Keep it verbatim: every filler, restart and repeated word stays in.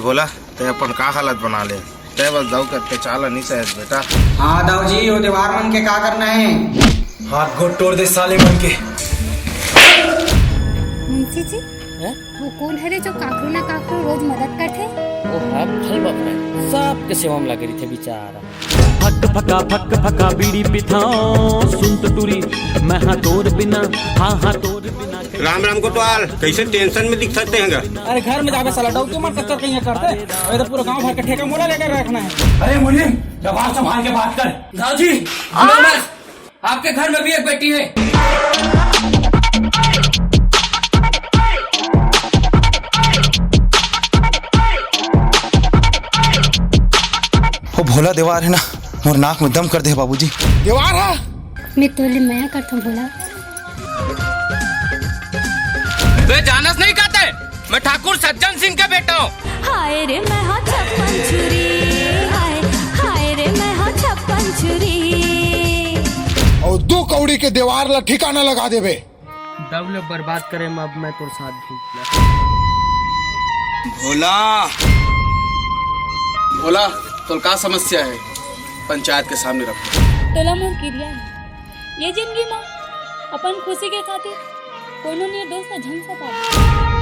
भोला, तैं अपन का हालत बना ले, तैं बस दाऊ के अत्याचार ला नहीं सहस बेटा। हाँ दाऊ जी, वो देवार मन के का करना है? हाथ गोड़ तोड़ दे साले मन के। मुंशी जी, वो कोन हरे जो काकरो ना काकरो रोज मदद करथे? वो हा फल बाप है, सबके सेवा में लगे रहिथे बेचारा। फक फका फक फका बीड़ी पिथाओ सुन तो टूरी। मैं हाँ तोर बिना, हाँ हाँ तोर बिना। राम राम कोटवाल, कैसे टेंशन में दिखत हे? अरे घर में जाबे साला, डौकी मन कच्चर कहीं करते। अरे तो पूरा गांव भर का ठेका मोला लेकर रखना है। अरे मुनीम, जबान संभाल के बात कर। दाऊ जी, आपके घर में भी एक बेटी है। वो भोला देवार है ना, मोर नाक में दम कर दे बाबूजी। देवार हा। मैं तोले मया करता हूँ भोला। वे जानस नहीं कहते, मैं ठाकुर सज्जन सिंह का बेटा हूँ। हाय रे मैं हो छप्पन छुरी, हाय, हाय रे मैं हो छप्पन छुरी। और दो कौड़ी के देवार ला ठिकाना लगा देबे। दब ले बर्बाद करे में अब मैं तोर साथ भी। भोला, भोला, तोर का समस्या है? पंचायत के सामने रख। तोला मोर किरिया है, ये जिंदगी मा अपन खुशी के खातिर कोनो निर्दोष ला झंसा पावे।